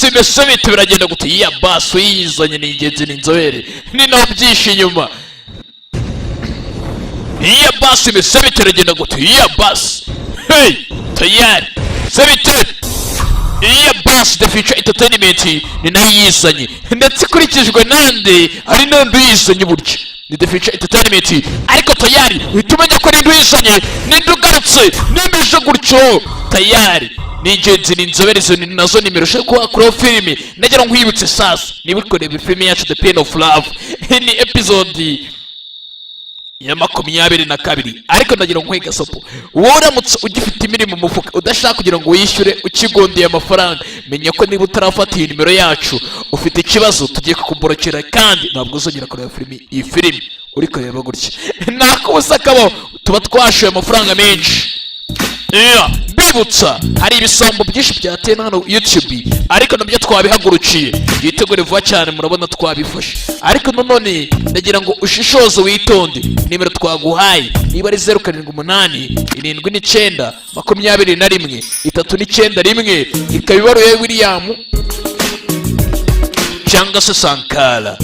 Basi mbese bite, biragenda gute? Iya basi uyizanye ni ingenzi, ni inzobere, ni naho byinshi inyuma. Iya basi mbese bite, biragenda gute? Iya basi, hey, tayari se bite? Iya basi, The Future Entertainment ni nayo yizanye, ndetse ikurikijwe nande? Hari n'undi uyizanye burya, ni The Future Entertainment. Ariko tayari uhita umenya ko n'indi uyizanye, n'indi ugarutse nimije gutyo. Tayari ni ingenzi, ni inzobere. Izo ni nazo nimero ushobora kuba wakuraho filimi. Nagira ngo nkwibutse sasa, niba uri kureba filimi yacu The Pain of Love, ni episode ya 22. Ariko ndagira ngo nkwe gasopo: wowe uramutse ugifite imirimo mu mufuka, udashaka kugira ngo wishyure, ukigondeye amafaranga, menya ko niba utarafata iyi nimero yacu ufite ikibazo. Tugiye kukuborokera kandi ntabwo uzongera kureba filimi. Iyi filimi uri kureba gutya nta kubusa kabaho, tuba twashoye amafaranga menshi. Yeah. Mbibutsa, hari ibisambo byinshi byateye hano YouTube, ariko nabyo twabihagurukiye. Yitegure vuba cyane, murabona twabifashe. Ariko nanone ndagira ngo ushishoze, witonde. Nimero twaguhaye, niba ari 0787921391, ikaba ibaruye William cyangwa se Sankara.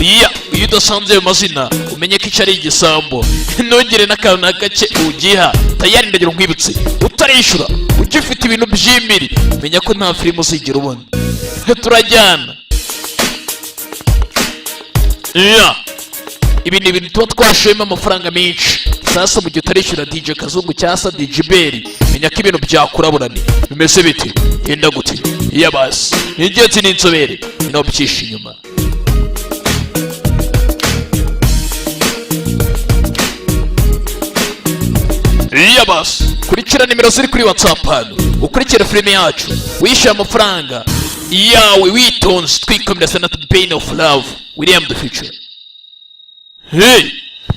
Iya, iyo udasanze ayo mazina, umenye ko icyo ari igisambo, ntugire n'akantu na gake ugiha. Tayari ndagira nkwibutse, utarishyura, ugifite ibintu by'imiri, menya ko nta filime uzigera ubona. Turajyana. Iya, ibi ni ibintu tuba twashoyemo amafaranga menshi. Sasa mu gihe utarishyura DJ Kazungu cyangwa se DJ Beri, menya ko ibintu byakuraburane. Bimeze bite? Genda gute? Iya basi, ni ingenzi, ni inzobere, ni naho byinshi inyuma. Iya basi, kurikira nimero ziri kuri WhatsApp hano, ukurikire filime yacu, wishyuye amafaranga yawe witonze. Twikomereza na Pain of Love, William the Future, hey,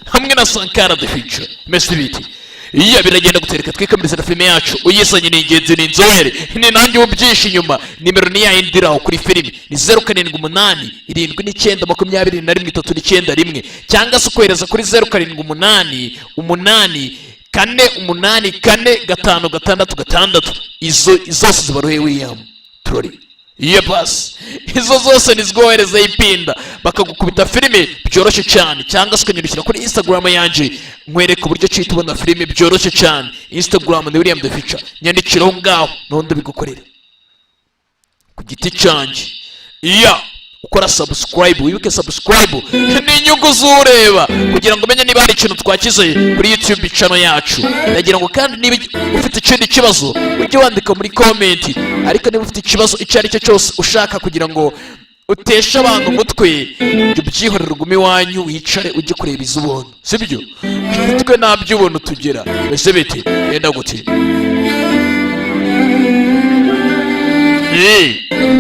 hamwe na Sankara the Future. Mese biti iya, biragenda gutereka? Twikomereza na filime yacu. Uyizanye ni ingenzi, ni inzobere, ni nanjye ubu inyuma. Nimero ni yayindi iri aho kuri filime, ni 0787921391, cyangwa se ukohereza kuri 0788 484 566. Izo zose zibaruhe William Turori. Iyo basi, izo zose nizwoherezaho ipinda, bakagukubita filime byoroshye cyane, cyangwa se ukanyarukira kuri Instagram yanjye, nkwereka uburyo ki tubona filime byoroshye cyane. Instagram ni William the Future. Nyandikiraho ngaho, nundi bigukorera ku giti cyanjye. Iya, ukora subscribe, wibuke subscribe ni inyungu z'ureba, kugira ngo umenye niba hari ikintu twakize kuri YouTube channel yacu. Ndagira ngo kandi niba ufite ikindi kibazo, ujye wandika muri comment. Ariko niba ufite ikibazo icyo ari cyo cyose, ushaka kugira ngo uteshe abantu umutwe, jya ubyihorera, ugume iwanyu wicare ujye kureba iz'ubuntu. Sibyo? Twe nta by'ubuntu tugira. Ese bite? Yenda gute?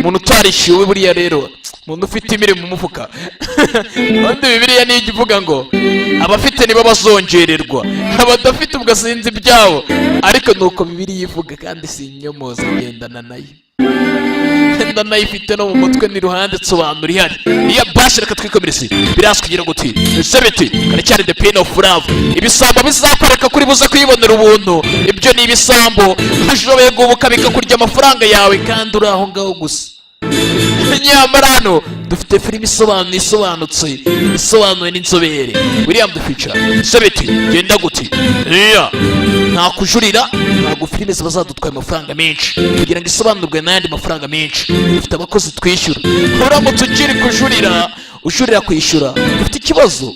Umuntu utarishyuwe buriya rero, umuntu ufite imirimo mu mufuka. Ubundi Bibiliya niyo ijya ivuga ngo abafite nibo bazongererwa, abadafite ubwo sinzi ibyabo. Ariko nuko Bibiliya ivuga, kandi si inyomoza, ngendana nayo, ndanayifite no mu mutwe, ni ruhande nsobanura ihari. Iya basi, reka twikomereze. Birazi kugira ngo uti ese biti, karacyari The Pain of Love. Ibisambo bizakwereka kuri buze kwibonera ubuntu, ibyo ni ibisambo bishoboye guhubuka bikakurya amafaranga yawe kandi uri aho ngaho gusa. Nyamara hano dufite filime isobanuye, isobanutse, isobanuwe n'inzobere William the Future. Sebiti genda gute? Iya, nta kujurira, ntabwo filime ziba zadutwaye amafaranga menshi kugira ngo isobanurwe n'ayandi mafaranga menshi. Dufite abakozi twishyura. Uramutse ukiri kujurira, ujurira kwishyura, ufite ikibazo,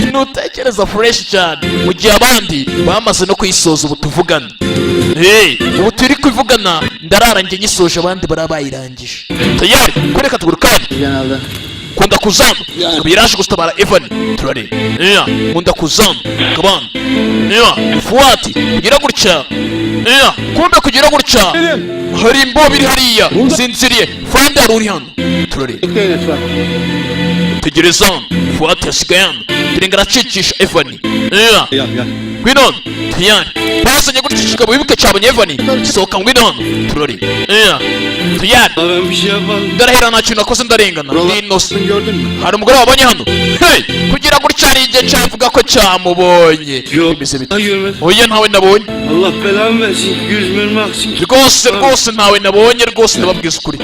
ntutekereza fresh cyane, mu gihe abandi bamaze no kuyisoza. Ubu tuvugana, hey, ubu turi kuvugana, ndarara njye nyisoje, abandi baraba bayirangije. Tayari kureka tugurukane. Genelde. Kunda kuzamu yaraje gutabara Evan. Turare. Yeah, kunda kuzamu kabana. Yeah, Fuati kugira gutya. Yeah, kumbe kugira gutya hari imbobo iri hariya sinziriye. Fande, hari uri hano. Turare. Bekleyin lütfen. Tegereza hano. Fuati yasigaye hano, dore ngo aracicisha Evan. Yeah. Gel gel. Ngwino hano tayari. Bazanye gutya ikigabo, wibuke cyabonye Evan. Sohoka, ngwino hano turore. Yeah. Tayari. Ben bir şey yapmadım. Ndarahera, nta kintu nakoze, ndarengana, ndi innocent. Gördün mü? Hari umugore wabonye hano? Hey, kugira gutya hari igihe cyavuga ko cyamubonye. Yok. Bimeze bite? Görmedim. Oya, ntawe nabonye. Allah belamı versin. Yüzümün aksın. Rwose rwose ntawe nabonye rwose, ndababwiza ukuri.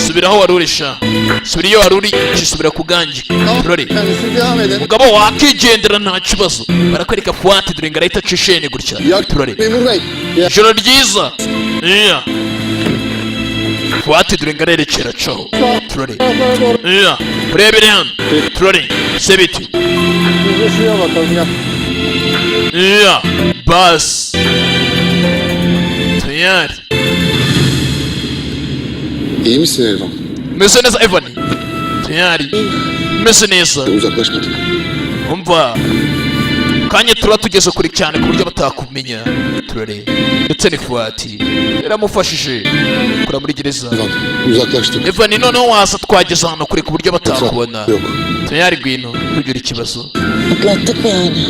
Subira aho wari uri sha, subira iyo wari uri, kisubira ku gangi rore. Kendisi devam edin. Mugabo wakigendera, nta kibazo. Barakwereka Fuwate, dore ngo arahita aca isheni gutya turore. Memur bey. Ya. Ijoro ryiza. Iya. Fuwate dore ngo arerekera acaho turore. Iya, urebere hano turore sebiti. Biz de şuraya bakalım ya. Iya, basi tayari. İyi misin Elvan? Meze neza Evan? Tayari, meze neza. Uzaklaşmadık. Umva, kanya tuba tugeze kure cyane ku buryo batakumenya. Turare ndetse ni Fuwati yaramufashije kura muri gereza. Elvan, uzaklaştık. Evan, noneho waza, twageze ahantu kure ku buryo batakubona. Yok. Tayari, ngwino, ntugire ikibazo. Atlattık mı yani?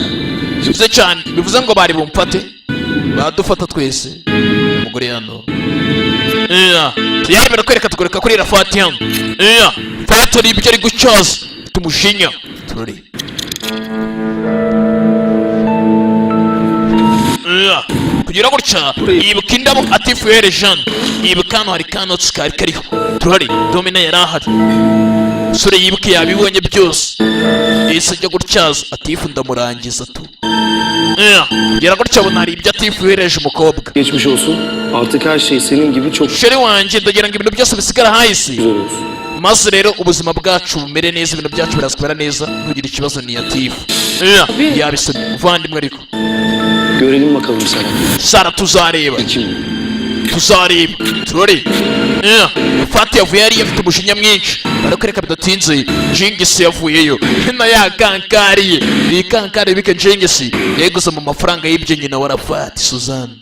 Bivuze cyane, bivuze ngo bari bumfate, badufata twese. Umugore hano. Iya, tayari, barakwereka, tugaruka kuri Rafati hano. Iya, Fati ari ibyo ari gucyaza tumujinya turore. Iya, kugira gutya yibuka indabo atifu yohereje hano, yibuka hano hari kanotsi kari kariho turore. Domina yari ahari, umusore yibuke yabibonye byose, yahise ajya gutyaza atifu ndamurangiza tu. Iya, kugira gutya abona hari ibyo atifu yohereje umukobwa. Geçmiş olsun. Artık her şey senin gibi çok Chérie wanjye, ndagira ngo ibintu byose bisigara hahise güzel olsun. Maze rero ubuzima bwacu bumere neza, ibintu byacu biraza kumera neza, ntugire ikibazo. Ni atifu. Iya, yabisomye muvandimwe ariko. Görelim bakalım sana. Sara, tuzareba. Kim? Tuzareba turore. Iya, Fati yavuye yari afite umujinya mwinshi. Barakwereka bidatinze Jingisi yavuyeyo na ya kankari ye. Iyi kankari bike Jingisi yeguze mu mafaranga y'ibyo nyina wa Rafati Suzanne.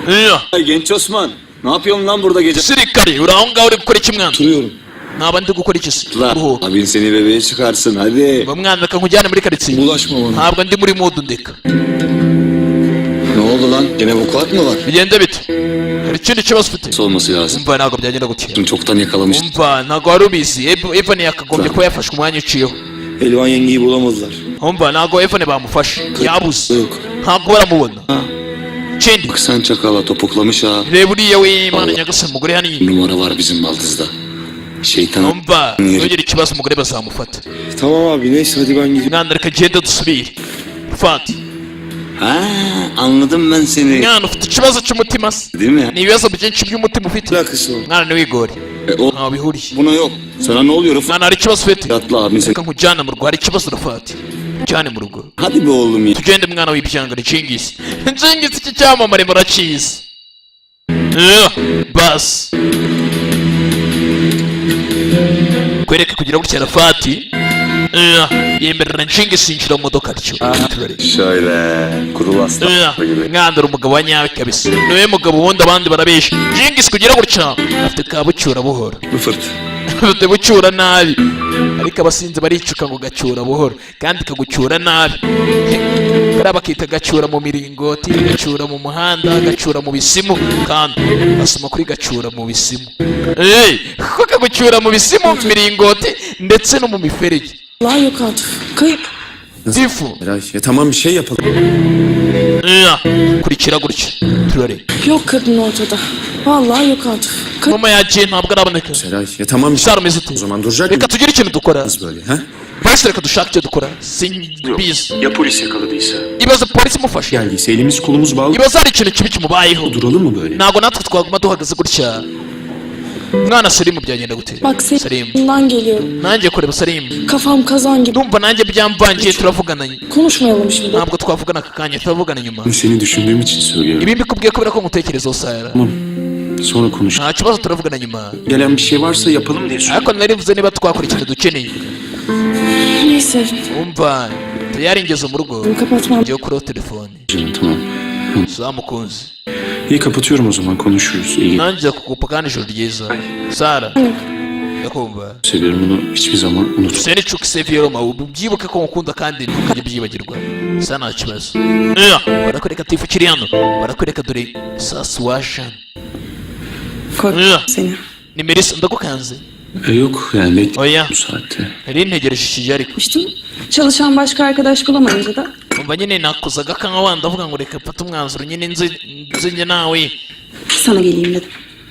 Iya. Genç Osman. Ne yapıyorsun lan burada gece? Sirikare, uri aho ngaho uri gukora iki mwana? Duruyorum. Naba ndi gukora iki se? Lan. Kuruhuka. Abin seni bebeğe çıkarsın hadi. Ngo mwana, reka nkujyane muri karitsiye. Bulaşma bana. Ntabwo ndi muri mood, ndeka. Ne oldu lan? Gene vukuat mı var? Bigende bite? Hari ikindi kibazo ufite? Olması lazım. Umva, ntabwo byagenda gutya. Çoktan yakalamış. Umva, ntabwo wari ubizi. Evan yakagombye kuba yafashwe umwanya uciyeho. Elvan yengeyi bulamadılar. Umva, ntabwo Evan bamufashe, yabuze. Yok. Ntabwo baramubona. Ikindi, Bak sen çakala, topuklamış ha. reba uriya we. Imana nyagasani, umugore hano. Numara var bizim baldızda. Şeytan. Umva, ntugire ikibazo, umugore bazamufata. Tamam abi, neyse, hadi ben gidiyorum. Mwana, reka genda dusubire. Fati. Ha, anladım ben seni. Mwana, ufite ikibazo cy'umutima se? Değil mi? Ni ibibazo byinshi by'umutima ufite. Alakası var. Mwana, ntiwigore. E, o Ntaho bihuriye. buna yok. Sana ne oluyor Rıfat? Mwana, hari ikibazo ufite? Atla abin seni. Reka nkujyane mu rugo, hari ikibazo Rafati, njyane mu rugo. Hadi be oğlum ya. Tugende mwana w'ibyangano. Cingisi, Cingisi, iki cyamamare murakizi. Basi kwereke kugira gutya Rafati yemerera Cingisi yinjira mu modoka atyo. Turare. Şöyle kurul aslan gibi. Mwana, uri umugabo wa nyawe kabisa, niwe mugabo ubundi, abandi barabesha. Cingisi kugira gutya afite ka bucyura buhoro. Rıfırt. Afite bucyura nabi, ariko abasinzi baricuka ngo gacyura buhoro kandi kagucyura nabi. Kariya bakita gacyura mu miringoti, gacyura mu muhanda, gacyura mu bisimu, kandi basoma kuri gacyura mu bisimu. Hey, kuko kagucyura mu bisimu, mu miringoti ndetse no mu miferege. Vallahi yok Atıf. Kayıp. Tifu. Eray ya, tamam, bir şey yapalım. Yeah. Kurikira gutya turare. Yok kadın ortada. Vallahi yok Atıf. Kayıp. Mama yagiye, ntabwo araboneka. Eray ya, tamam bir şey. Sara, umeze ute? O zaman duracak Reka tugire ikintu dukora. mıyız böyle ha? Basi reka dushake icyo dukora, simbizi. Ya polis yakaladıysa? Ibaze polisi imufashe. Geldiyse elimiz kolumuz bağlı. Ibaze hari ikintu kibi kimubayeho. Duralım mı böyle? Ntabwo natwe twaguma duhagaze gutya. Mwana Salimu, byagenda gute? Bak Salimu, senin geliyorum. nanjye kureba Salimu. Kafam kazan gibi. Ndumva nanjye byamvangiye, turavugana. Konuşmayalım şimdi. Ntabwo twavugana aka kanya, turavugana nyuma. Bunu seni düşündüğüm için söylüyorum. Ibi mbikubwiye kubera ko ngutekerezaho Sara. Tamam. Sonra konuş. Nta kibazo, turavugana nyuma. Gelen bir şey varsa yapalım diye söylüyorum. Ariko nari mvuze niba twakora ikintu dukeneye. Neyse. Umva, tayari ngeze mu rugo. Kapatmam. Ngiye kuri telefone. Canım, tamam. Zamukunzi. İyi, kapatıyorum o zaman, konuşuruz. İyi Nanjye kukupa kandi ijoro ryiza Sara. Ndakumva. Seviyorum, bunu hiçbir zaman unutma. Seni çok seviyorum ama byibuke ko ngukunda kandi ntukajye ubyibagirwa. Sa nta kibazo. Barakwereka tifu kiri hano, barakwereka dore sasu waje. Korktum seni. Ni Melisa, ndagukanze? Yok yani bekliyorum Oya. bu saatte. Nari ntegereje iki ariko. İşte çalışan başka arkadaş bulamayınca da Umva nyine nakozaga akanwa, ndavuga ngo reka mfate umwanzuro nyine nze nze njye nawe. Sana geleyim dedim.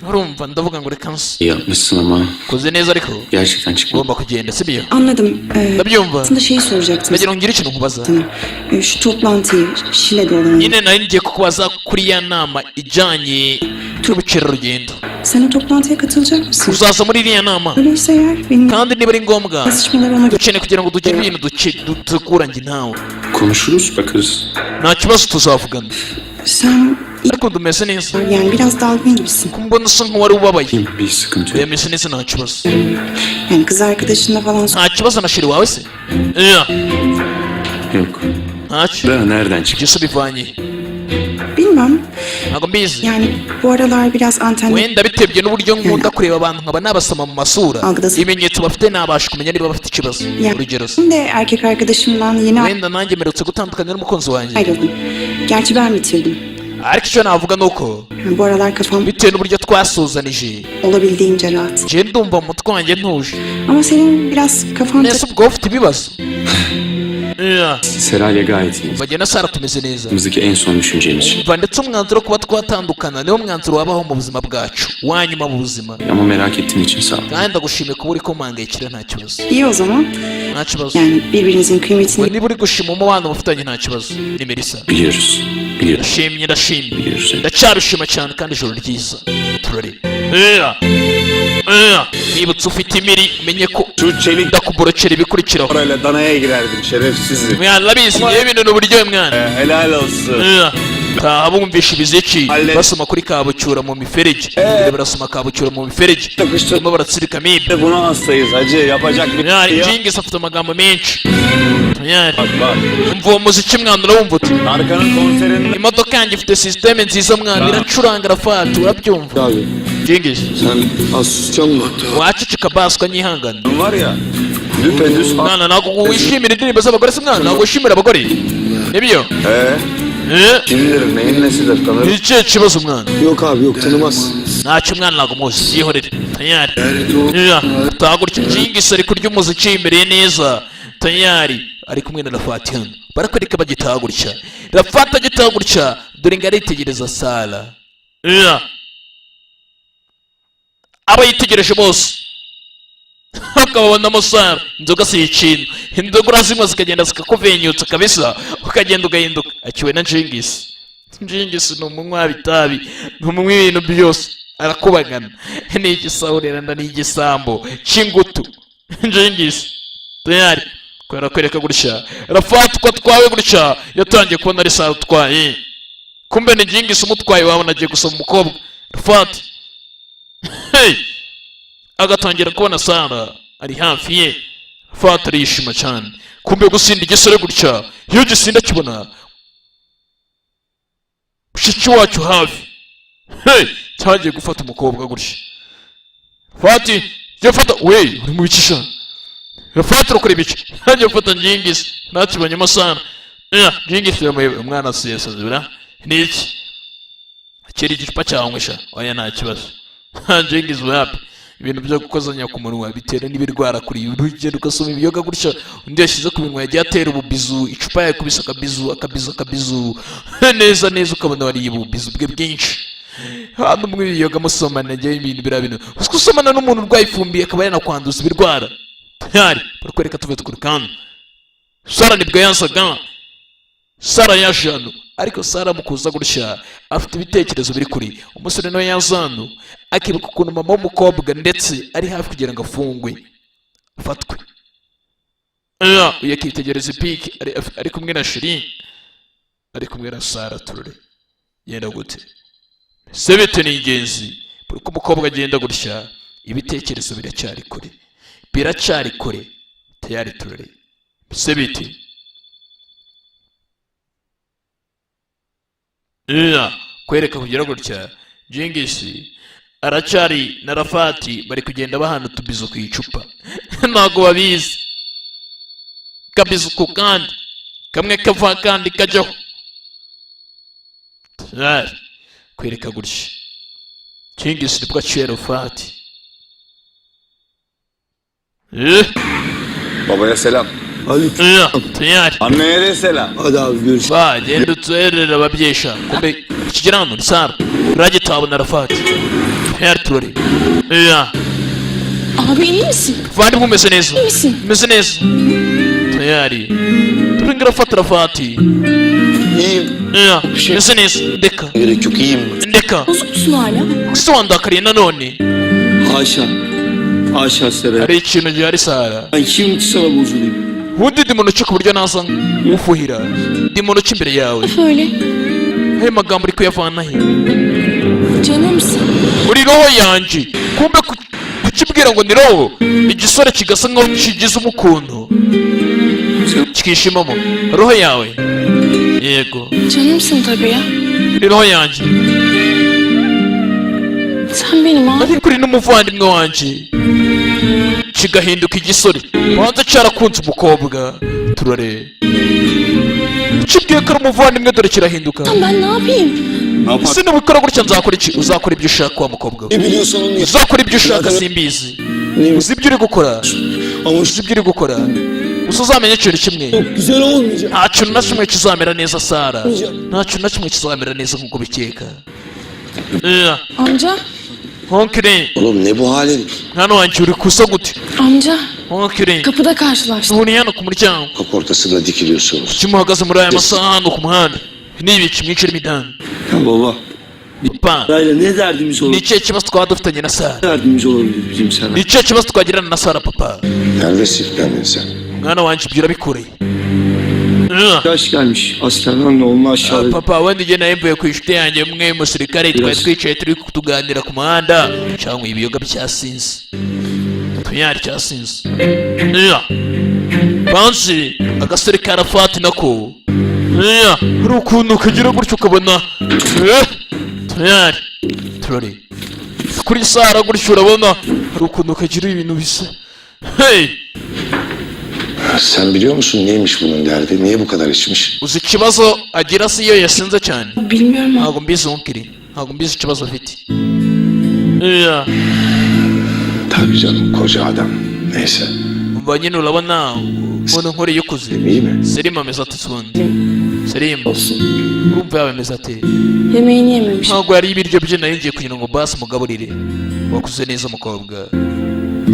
Urumva, ndavuga ngo reka nze. İyi yapmışsın ama Koze neza ariko gerçekten çıkma. ugomba kugenda, sibyo? Anladım. Ndabyumva. Aslında şeyi soracaktım Ndagira ngo ngire ikintu nkubaza. sana. Şu toplantıyı Şile'de olan. Nyine nari ngiye kukubaza kuri ya nama ijyanye n'ubukerarugendo. Sen o toplantıya katılacak mısın? Uzaza muri iriya nama? Öyleyse eğer benim Kandi niba ari ngombwa yazışmalar ona göre. dukeneye kugira ngo tugire ibintu dutegura njye nawe. Konuşuruz, bakarız. Nta kibazo, tuzavugana. Sen iyi, Ariko ndumeze neza. Yani biraz dalgın gibisin. Ko mbona usa nk'uwari ubabaye? İyiyim, bir sıkıntı yok. Meze neza, nta kibazo. Yani kız arkadaşınla falan Nta kibazo na chérie wawe se? Yeah. Yok. Ntacyo. Da nereden çıktı? Ibyo se ubivanye? Bilmem. Ntabwo mbizi. Yani bu aralar biraz antenli Wenda bitebye n'uburyo nkunda kureba abantu nkaba nabasoma mu masura. Algıdasın. Ibimenyetso bafite nabasha kumenya niba bafite ikibazo. Yani Urugero se ben de erkek arkadaşımdan yeni wenda nanjye mperutse gutandukana n'umukunzi wanjye. ayrıldım. Gerçi ben bitirdim. Ariko icyo navuga ni uko Yani bu aralar kafam bitewe n'uburyo twasuzanije, olabildiğince rahat. njye ndumva mu mutwe wanjye ntuje. Ama senin biraz kafan Nese ubwo ufite ibibazo? Yeah. Serayla gayet iyiyiz. Bagenda Sara, tumeze neza. Aramızdaki en son düşüneceğimiz şey. Umva, ndetse umwanzuro wo kuba twatandukana niwo mwanzuro wabaho mu buzima bwacu wa nyuma mu buzima. Ama merak ettiğin için sağ ol. Kandi ndagushimiye kuba uri kumpangayikira, nta kibazo. İyi o zaman. Nta kibazo. Yani birbirinizin Ngo kıymetini niba uri gushima umubano mufitanye, nta kibazo. Ni Melissa. Biliyoruz. Biliyoruz. Ndashimye, ndashimye. Biliyoruz. Ndacyabishima cyane kandi ijoro ryiza turare. Yeah. Yeah. Nibutse ufite imiri umenye ko Şu çelik ndakuborokera ibikurikiraho. parayla danaya girerdim şerefsizim. Mwana, urabizi ngewe ibintu ni uburyohe mwana. Helal olsun. Yeah. Taha bumvisha ibiziki Alle- basoma kuri kabucyura mu miferege. Dore barasoma kabucyura mu miferege. Takıştı. Barimo baratsirika amibe. Buna hastayız hacı, yapacak bir Mwari şey yok. Jingis afite amagambo menshi. Mwari Bak bak. umva uwo muziki mwana, urawumva uti? Tarkan'ın konserinde Imodoka yanjye ifite sisiteme nziza mwana, iracuranga rafati, urabyumva? Abi Jingis sen az susacaksın mı? waceceka baswa nyihangana. Var ya düpedüz. Mwana, ntabwo wishimira indirimbo z'abagore se mwana? Ntabwo wishimira abagore, nibyo? Ee, Eh? kimdir neyin nesidir tanır. Ni ikihe kibazo mwana? Yok abi yok, tanımaz. Ntacyo mwana, ntabwo muzi, yihorere tayari. Yeah, taha gutya Jingis ari kurya umuziki yimereye neza tayari, ari kumwe na Rafati hano. Barakwereka bagitaha gutya, Rafati agitaha gutya dore ngo aritegereza Sara. Yeah. Aba yitegereje bose ukababonamo Sara. Inzoga si ikintu, inzoga urazinywa zikagenda zikakuvenyutsa kabisa, ukagenda ugahinduka. Akiwe na Jingis. Jingis ni umunywa itabi, ni umunywa ibintu byose, arakubagana, ni igisahurira nda, ni igisambo cy'ingutu Jingis tayari. Kubera kwereka gutya Rafati uko atwawe gutya, yatangiye kubona ari Sara utwaye, kumbe ni Jingis umutwaye. Wabona agiye gusoma umukobwa Rafati, hey! Agatangira kubona Sara ari hafi ye. Rafati arishima cyane. Kumbe gusinda igisore gutya, iyo gisinda kibona mushiki wacu hafi, hey! Cyagiye gufata umukobwa gutya. Fati jya fata we, uri mu bikisha Rafati, urakora ibiki? Yagiye gufata Jingis ntakibonyemo Sara. Yeah, Jingis yamuye umwana siyasazibira ni iki kiri igicupa cyawe sha? Oya, nta kibazo. Jingis wapi, ibintu byo gukozanya ku munwa bitera n'ibirwara kuri urugendo ugasoma ibiyoga gutya undi yashyize ku minwa, yagiye atera ububizu, icupa yakubise akabizu akabizu akabizu neza neza, ukabona wariye ububizu bwe bwinshi. Hano mwe ibiyoga musomana, njyewe ibintu biriya bintu uzi usomana n'umuntu urwaye ifumbi akaba yanakwanduza ibirwara. Tayari barakwereka tuve tukuri kandi Sara nibwo yasaga. Sara yaje hano, ariko Sara mu kuza gutya afite ibitekerezo biri kuri umusore nawe. Yaza hano akibuka ukuntu mama w'umukobwa ndetse ari hafi kugira ngo afungwe afatwe. Uyu akitegereza ipiki ari kumwe na Shiri, ari kumwe na Sara. Turore yenda gute sebete ni ingenzi. Buri uko umukobwa agenda gutya ibitekerezo biracyari kure, biracyari kure. Tayari turore sebete. Yeah. Kwereka kugira gutya Jingisi Aracyari na Rafati, bari kugenda bahana utubizo ku icupa, ntabwo babizi. Kabizo ku kandi kamwe kava kandi kajyaho. Tayari kwereka gutya Cengiz nibwo aciye Rafati. Babaya selam. Hadi, Tayari. Anneye de selam. hadi abi görüşürüz. Ba genda utwerere ababyeyi sha. Kumbe ikigera hano ni Sara uragitabona na Rafati. Tayari turore ya. Abi, iyi misin? Vandimwe, umeze neza? İyi misin? Umeze neza? Tayari turinga Rafati, Rafati. İyiyim. Ya, meze neza, ndeka. Gerek yok, iyiyim. Ndeka. Bozuk musun hala? Ese wandakariye nanone? Haşa. Haşa Sera. Hari ikintu gihari, Sara. Ben kim ki sana bozulayım? Ubundi ndi muntu ki ku buryo naza ufuhira? Ndi muntu ki imbere yawe? Öyle. Ayo magambo uri kuyavana he? Canımsın. Uri roho yanjye. Kumbe kukibwira ngo ni roho, igisore kigasa nkaho kigize umukuntu, kikishimamo roho yawe, yego. Canımsın tabii ya. Uri roho yanjye. Sen benim abim. Ariko uri n'umuvandimwe wanjye. Kigahinduka igisore, banza cyarakunze umukobwa. Turare kibwiye ko ari umuvandimwe, dore kirahinduka. Ben ne yapayım? Ne yapar? Ese nubikora gutya nzakora iki? Uzakora ibyo ushaka, wa mukobwa we. Ne biliyorsan onu yap. Uzakora ibyo ushaka, simbizi. Uzi ibyo uri gukora? Ama Uzi ibyo uri gukora? Gusa uzamenye ikintu kimwe. çok güzel olmayacak. Nta kintu na kimwe kizamera neza, Sara. Nta kintu na kimwe kizamera neza nk'uko bikeka. Amca. Honkire. Oğlum, ne bu halin? Mwana wanjye, uri kusa gute? Amca. Honkire. Kapıda karşılaştık. Duhuriye hano ku muryango. Sokak ortasında dikiliyorsunuz. Kuki muhagaze muri aya masaha hano ku muhanda? Ni ibiki mwicira imidani? Ya baba. Papa. Sarayla ne derdimiz Ni olabilir? ikihe kibazo twaba dufitanye na Sara? Ne derdimiz olabilir bizim sana? Ni ikihe kibazo twagirana na Sara, papa? Nerede silklendin sen? Mwana wanjye, ibyo urabikoreye? Yaş gelmiş askerden de onu aşağıda. Papa, wenda igihe nari mvuye ku inshuti yanjye mwe musirikare, twari twicaye turi tuganira ku muhanda, cyangwa ibiyoga byasinze, tuyari cyasinze. Banzi agasore ka Rafati nako. Hari ukuntu kagira gutyo ukabona tuyari turore kuri Sara gutyo, urabona hari ukuntu kagira ibintu bisa, hey. Sen biliyor musun neymiş bunun derdi? Niye bu kadar içmiş? Uzi ikibazo agira se iyo yasinze cyane? Bilmiyorum abi. Ntabwo mbizi, onkiri, ntabwo mbizi ikibazo afite. Yeah. Tabii canım, koca adam. Neyse. Umva nyine, urabona umuntu nkoreye ukuze. İyi mi? Selim ameze ate ubundi? Selim urumva yaba ameze ate? Yemeğini yememiş. Ntabwo yariye ibiryo bye, nari ngiye kugira ngo basi mugaburire. Wakuze neza, mukobwa.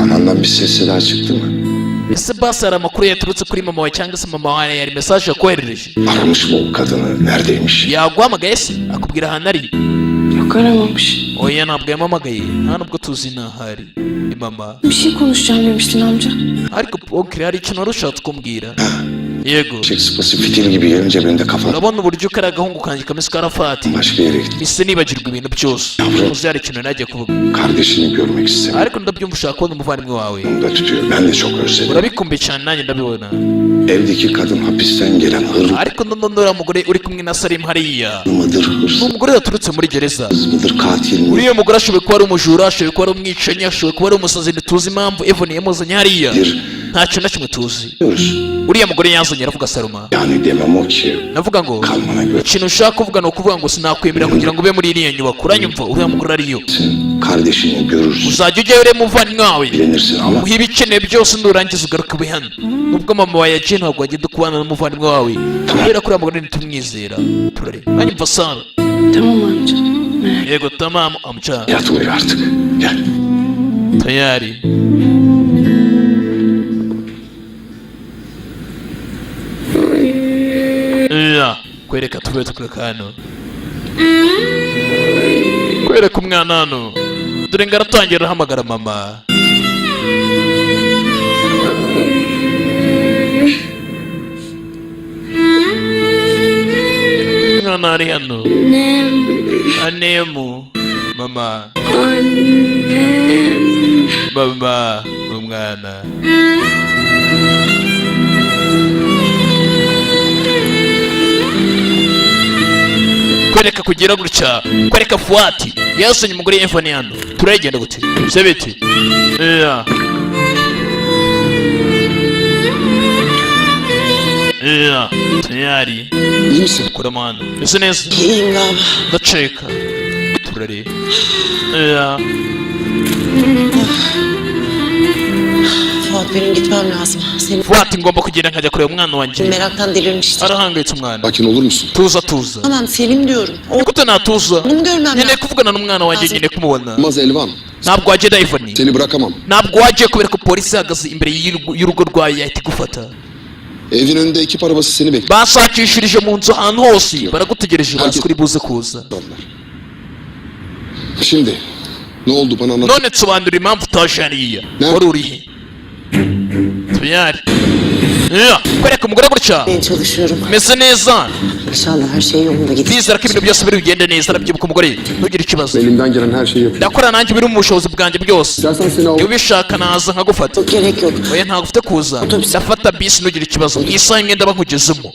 Anandan bir ses seda çıktı mı? Ese basi hari amakuru yaturutse kuri mama wawe, cyangwa se mama wawe yari message yakoherereje? Aramış mı o kadını? Neredeymiş? Yaguhamagaye se akubwira ahantu ari? Yok, aramamış. Oya, ntabwo yampamagaye, nta nubwo tuzi n'aho ari ni mama. Bir şey konuşacağım demiştin amca. Ariko onkiri, hari ikintu wari ushatse kumbwira, yego. Çek sıpası fitil gibi gelince benim de kafam Urabona uburyo kariya gahungu kanjye kameze karafati, başka yere gitti. mise nibagirwa ibintu byose. Muzi hari ikintu nagiye kuvuga. Kardeşini görmek istemiyorum. Ariko ndabyumva, ushaka kubona umuvandimwe wawe. Da tutuyor. Ben de çok özledim. Urabikumbuye cyane, nanjye ndabibona. Evdeki kadın hapisten gelen hır Ariko none uriya mugore uri kumwe na Salim hariya mıdır, ni hırsız umugore yaturutse muri gereza. mıdır, katil midir? Uriya mugore ashoboye kuba ari umujura, ashoboye kuba ari umwicanyi, ashoboye kuba ari umusazi. Ntituzi impamvu Evon yamuzanye hariya, nta kintu na kimwe tuzi. Diyoruz. Uriya mugore yazanye, aravuga Saloma. Yani demem o ki Navuga ngo kalmana göre ikintu ushaka kuvuga ni ukuvuga ngo sinakwemera kugira ngo ube muri iriya nyubako, uranyumva? Uriya mugore ariyo. Kardeşini görürsün, Uzajya ujyayo urebe umuvandimwe wawe, bilenirsin ama muhe ibikenewe byose, nurangiza ugaruke ube hano. Nubwo mama wawe yagiye, ntabwo wagenda kubana n'umuvandimwe wawe, kubera ko uriya mugore ntitumwizera. Turare uranyumva, Sara? Tamam amca. Merak Yego, tamam amca. Yat uyu artık. Gel. Tayari. Ya, kwereka tube tukureka hano, kwereka umwana hano. Dore ngo aratangira arahamagara mama. Umwana ari hano. Anemu, mama, mama, umwana. Kwereka kugira gutya, kwereka Fuati. Yazanye umugore Evani hano. Turagenda gute sebeti? Yeah. Yeah. Tayari. İyi misin? Kuramo hano. Ese neza? İyiyim galiba. Ndaceka. Turare. Yeah. Fuat, benim gitmem lazım. Senin Fuat, ngomba kugenda nkajya kureba umwana wanjye. meraktan delirmiştir. Arahangayitse umwana. Sakin olur musun? Tuza, tuza. Tamam Selim diyorum. Nigute natuza? Oğlumu görmem Nkeneye lazım. kuvugana n'umwana wanjye, nkeneye kumubona. Olmaz Elvan. Ntabwo wagenda, Ivani. Seni bırakamam. Ntabwo wagiye kubera ko polisi ihagaze imbere y'urugo rwawe, yahita igufata. Evin önünde ekip arabası seni bekliyor. Bashakishirije mu nzu ahantu hose, baragutegereje, bazi kuri buze kuza. Şimdi ne oldu, bana anlat. None nsobanura impamvu utaje hariya. Ne? Wari urihe? Tuyari. Yeah, kwereka umugore gutya. Ben çalışıyorum. Meze neza. İnşallah her şey yolunda gidecek. Ndizera ko ibintu byose biri bugende neza. Arabyibuka umugore, ntugire ikibazo. Elimden gelen her şeyi yapıyorum. Ndakora nanjye biri mu bushobozi bwanjye byose. İstersen seni al. Niba ubishaka naza nkagufata. Yok, gerek yok. Oya, ntabwo ufite kuza. Otobüs. Ndafata bisi, ntugire ikibazo. Mu isaha imwe ndaba nkugezemo.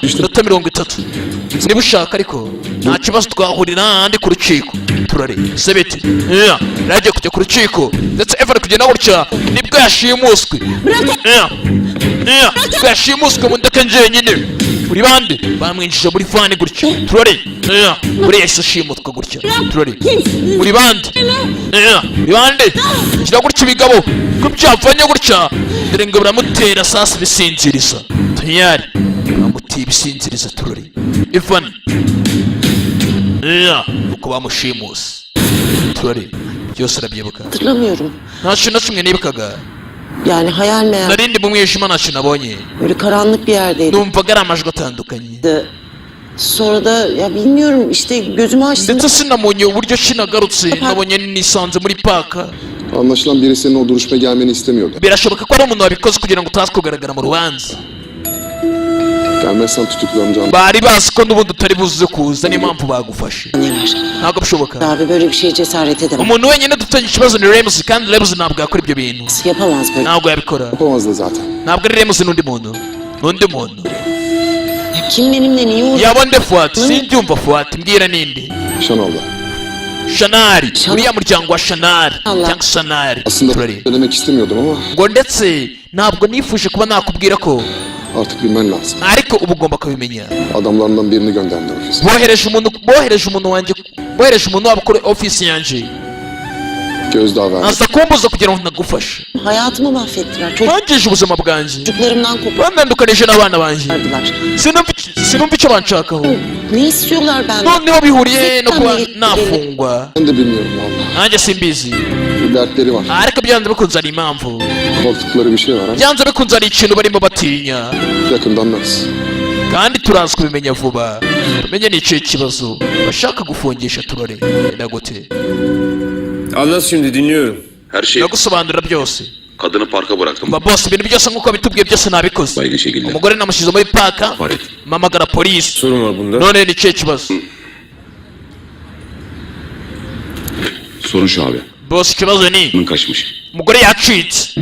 Minota 30 niba ushaka, ariko nta kibazo, twahurira ahandi ku rukiko. Turare sebeti. Yagiye kujya ku rukiko, ndetse Eva ari kugenda gutya nibwo yashimuswe. Nibwo yashimuswe. Mu ndeke njyenyine uri bande? Bamwinjije muri van gutya. Turare. Buriya yahise ashimutwa gutya. Turare. Uri bande? Uri bande? Shyira gutya ibigabo ko byavanye gutya, dore ngo baramutera sasa ibisinziriza. Tayari bamuteye ibisinziriza. Turore Ivan. Uko bamushimuse. Turore, byose arabyibuka. Hatırlamıyorum. Nta kintu na kimwe nibukaga. Yani hayal meyal. Nari ndi mu mwijima, nta kintu nabonye. Böyle karanlık bir yerdeydim. Numvaga ari amajwi atandukanye. Sonra da ya bilmiyorum işte, gözümü açtım. Ndetse sinabonye uburyo kinagarutse, nabonye nisanze muri park. Anlaşılan biri senin o duruşmaya gelmeni istemiyordu. Birashoboka ko ari umuntu wabikoze kugira ngo utaza kugaragara mu rubanza. Gelmezsen tutuklanacağım. Bari bazi ko n'ubundi utari buze kuza, niyo mpamvu bagufashe. Neler? Ntabwo bishoboka. Abi, böyle bir şeye cesaret edemez. Umuntu wenyine dufitanye ikibazo ni Remusi, kandi Remusi ntabwo yakora ibyo bintu. Yapamaz böyle. Ntabwo yabikora. Yapamazdı zaten. Ntabwo ari Remusi, n'undi muntu, n'undi muntu. Ya kim benimle niye uğraşıyor? Yaba nde, Fuat? Sindyumva, Fuat, mbwira ninde. Şanal'da. Shanari, uriya muryango wa Shanari Allah. cyangwa Shanari. Aslında Turari. söylemek istemiyordum ama Ngo ndetse ntabwo nifuje kuba nakubwira ko, artık bilmen lazım. ariko uba ugomba kubimenya. Adamlarından birini gönderdi ofise. Bohereje umuntu, bohereje umuntu wanjye, bohereje umuntu wabo kuri ofisi yanjye. Gözdağı verdi. Aza kumbuza kugira ngo ntagufashe. Hayatımı mahvettiler. Bangije ubuzima bwanjye. Çocuklarımdan Bantandukanije n'abana banjye. kopardılar. Sinumva icyo banshakaho. Ne istiyorlar benden? Noneho bihuriye no kuba nafungwa? Ben de bilmiyorum valla. Nanjye simbizi. Bir dertleri var. Ariko byanze bikunze hari impamvu. Korktukları bir şey var ama Byanze bikunze hari ikintu barimo batinya. yakında anlarız. Kandi turazi kubimenya vuba, tumenye ni ikihe kibazo bashaka gufungisha. Turore enda gute. Anlat şimdi, dinliyorum. Her şeyi Ndagusobanurira byose. kadını parka bıraktım. Mba boss, ibintu byose nk'uko bitubwiye byose nabikoze. Aynı şekilde. Umugore namushyize muri park, Faret. mpamagara polisi. Sorun var bunda. None ni ikihe kibazo? Sorun şu abi. Boss, ikibazo ni Bunun kaçmış. umugore yacitse.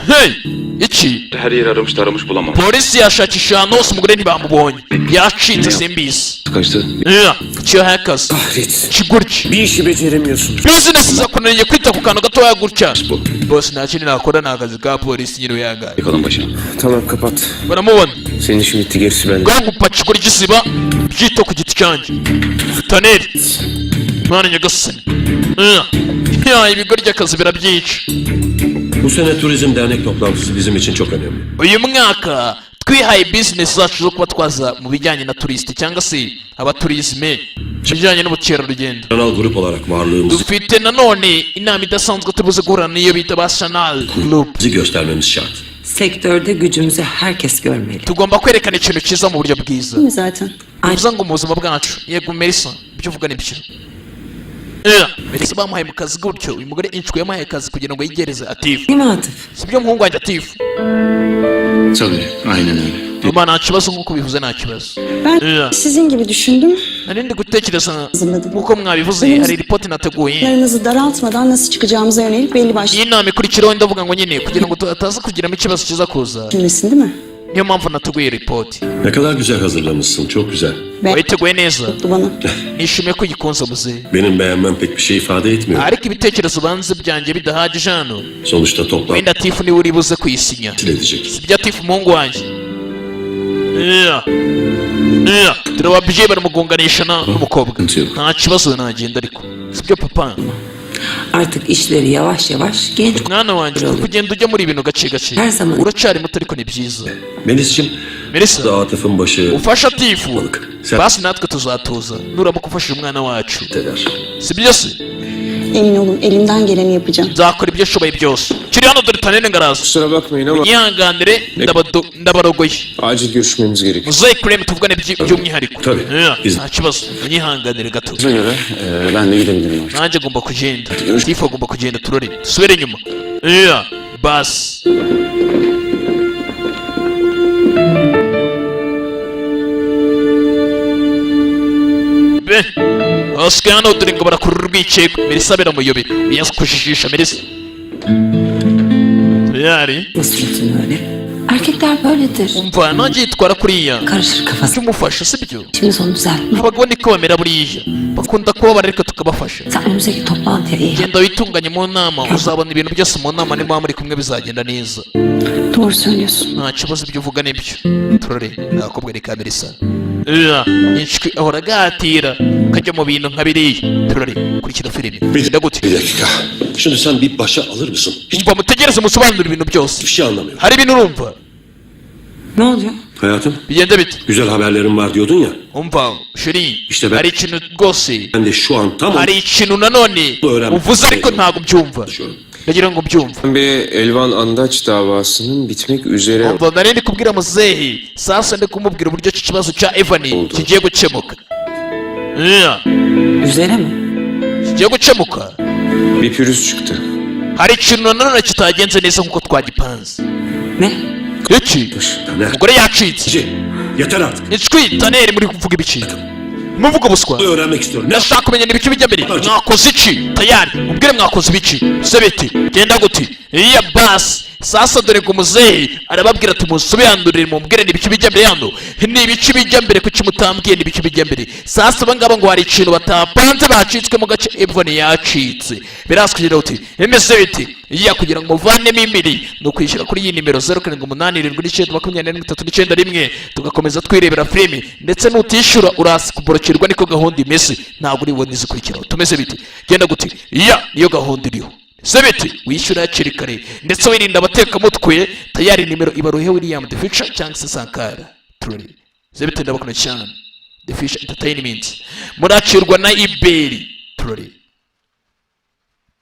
Hey, iki? Her yeri aramış taramış, bulamamış. Polisi yashakisha ahantu hose, umugore ntibamubonye, yacitse, simbizi. Kaçtı. Yeah, kiyohakazi. Kahretsin. Kigurki. Bir işi beceremiyorsun. Bizinesi zakunaniye kwita ku kantu gatoya gutya. Bu. Boss, nta kindi nakora, ni akazi ka polisi nyine uyangaye. Kadın başına. Tamam, kapat. Baramubona. Senin işin bitti, gerisi bende. Bwangupa kigura igisiba byita ku giti cyanjye taneri mwana nyagasani. Ya, ibigo ry'akazi birabyica. Bu sene Turizm Dernek toplantısı bizim için çok önemli. Uyu mwaka twihaye bizinesi zacu zo kuba twaza mu bijyanye na tourisme cyangwa se abatourisme, ibijyanye n'ubukerarugendo. Kanal grup olarak varlığımızı Dufite nanone inama idasanzwe tubuze guhura n'iyo bita ba Chanel Group. göstermemiz şart. Sektörde gücümüzü herkes görmeli. Tugomba kwerekana ikintu cyiza mu buryo bwiza. Değil mi zaten? Bivuze ngo mu buzima bwacu. Yego Melissa, ibyo uvuga ni byo. Melissa bamuhaye mu kazi gutyo. Uyu mugore inshwi yamuhaye akazi kugira ngo yigereze Atifu. Değil mi Atıf? Sibyo, muhungu wanjye Atifu? Tabii, aynen öyle. Mama, nta kibazo, nk'uko bivuze nta kibazo. Ben Yeah. sizin gibi düşündüm. Nari ndi gutekereza Hazırladım. nk'uko mwabivuze, hari ripoti nateguye. Larınızı daraltmadan nasıl çıkacağımıza yönelik belli başlı Iyi nama ikurikiraho ndavuga ngo nyine kugira ngo tutaza kugiramo ikibazo kiza kuza. düşünmesin, değil mi? Niyo mpamvu nateguye ripoti. Ne kadar güzel hazırlamışsın. Çok güzel. Wayiteguye neza. Bana. Nishimiye ko uyikunze, muzehe. Benim beğenmem pek bir şey ifade etmiyor. Ariko ibitekerezo banze byanjye bidahagije hano. Sonuçta toplantı Wenda Tifu niwe uri buze kuyisinya. edecek. Sibyo Atifu, umuhungu wanjye? Yeah. Yeah. Dore ababyeyi baramugonganisha n'umukobwa. Nta kibazo, nagenda ariko, sibyo papa? Artık işleri yavaş yavaş genç Mwana wanjye, uri kugenda ujya muri ibintu gake gake. Her zaman- Uracyari muto, ariko ni byiza. Melis'ciğim, Melisa, Atıf'ın başı ufasha Tifu. balık. Sen Basi natwe tuzatuza nuramuka ufashije umwana wacu. eder. Sibyo se? Emin olun, elimden geleni yapacağım. Nzakora ibyo ashoboye byose. Kiri hano, dore Tanene ngaraza. Kusura bakmayın ama Unyihanganire, ndabarogoye. Acil görüşmemiz gerekiyor. Muzehe Kureme, tuvugane by'umwihariko. Tabii. Yeah, Biz- nta kibazo, unyihanganire gato. Bize göre ben de gidebilirim artık. Nanjye agomba kugenda, Tifu agomba kugenda. Turore, dusubire inyuma. Yeah, basi. Be hasigaye hano, dore ngo barakurura urwikekwe. Melisa biramuyobera, uyaza kujijisha Melisa tayari. Suratını öyle. Erkekler böyledir. Umva, nanjye yitwara kuriya. Karışır kafası. Jya umufasha, sibyo? İşimiz onu düzeltmek. Abagabo niko bamera buriya, bakunda kubabara, ariko tukabafasha. Sen önümüzdeki toplantıya iyi. Genda witunganye mu nama, uzabona ibintu byose mu nama, niba muri kumwe bizagenda neza. Doğru söylüyorsun. Nta kibazo, ibyo uvuga nibyo. Turore nakobwa ni kamerisa inshwi, ahora agatira kajya mu bintu nka biriya. Turore, kurikira filime. Genda gute? Bir dakika. Şunu sen bir başa alır mısın? Umva, mutegereze musobanurire ibintu byose. Hiçbir şey anlamıyorum. Hari ibintu urumva? Ne oluyor? Hayatım, Bigenda bite? Güzel haberlerim var diyordun ya. Umva chérie, İşte ben- hari ikintu rwose, Ben de şu an tam hari ikintu nanone Öğrenmek uvuze ariko ntabwo mbyumva. konuşuyorum. Ndagira ngo mbyumve. Bir Elvan Andaç davasının bitmek üzere Umva, nari ndi kubwira muzehe sasa, ndi kumubwira uburyo iki kibazo cya Evani Oldu. kigiye gukemuka. Yeah, Üzere mi? Kigiye gukemuka. Bir pürüz çıktı. Hari ikintu nanone kitagenze neza nkuko twagipanze. Ne? Iki? Taner. Umugore yacitse. Yeter artık. Icwi Taneri, muri kuvuga ibiki? Muvuga ubuswa. Öğrenmek istiyorum. Ne Ndashaka kumenya n'ibiki bijya mbere. Mwakoze iki? Tayari mubwire, mwakoze ibiki sebeti? Genda guti? Iya basi, sasa dore ngo muzehe arababwira ati: "Musobanurire, mumbwire n'ibiki bijya mbere hano, ni ibiki bijya mbere? Kuki mutambwiye n'ibiki bijya mbere?" Sasa aba ngaba ngo hari ikintu batapanze, bacitswe mu gace. Evon yacitse, birazwi. Kugira uti bimeze biti? Iya, kugira ngo muvanemo imiri ni ukwishyura kuri iyi nimero 0787923991, tugakomeza twirebera filimi. Ndetse nutishyura urasi kuborokirwa, niko gahunda imeze. Ntabwo uri bubone izikurikiraho. Tumeze biti? Genda guti? Iya, niyo gahunda iriho. Se biti? Wishyura hakiri kare ndetse wirinda abatekamutwe. Tayari nimero ibaruhe William The Future cyangwa se Sankara. Turori se biti? Ndabakunda cyane. The Future Entertainment, murakirwa na Iberi. Turori.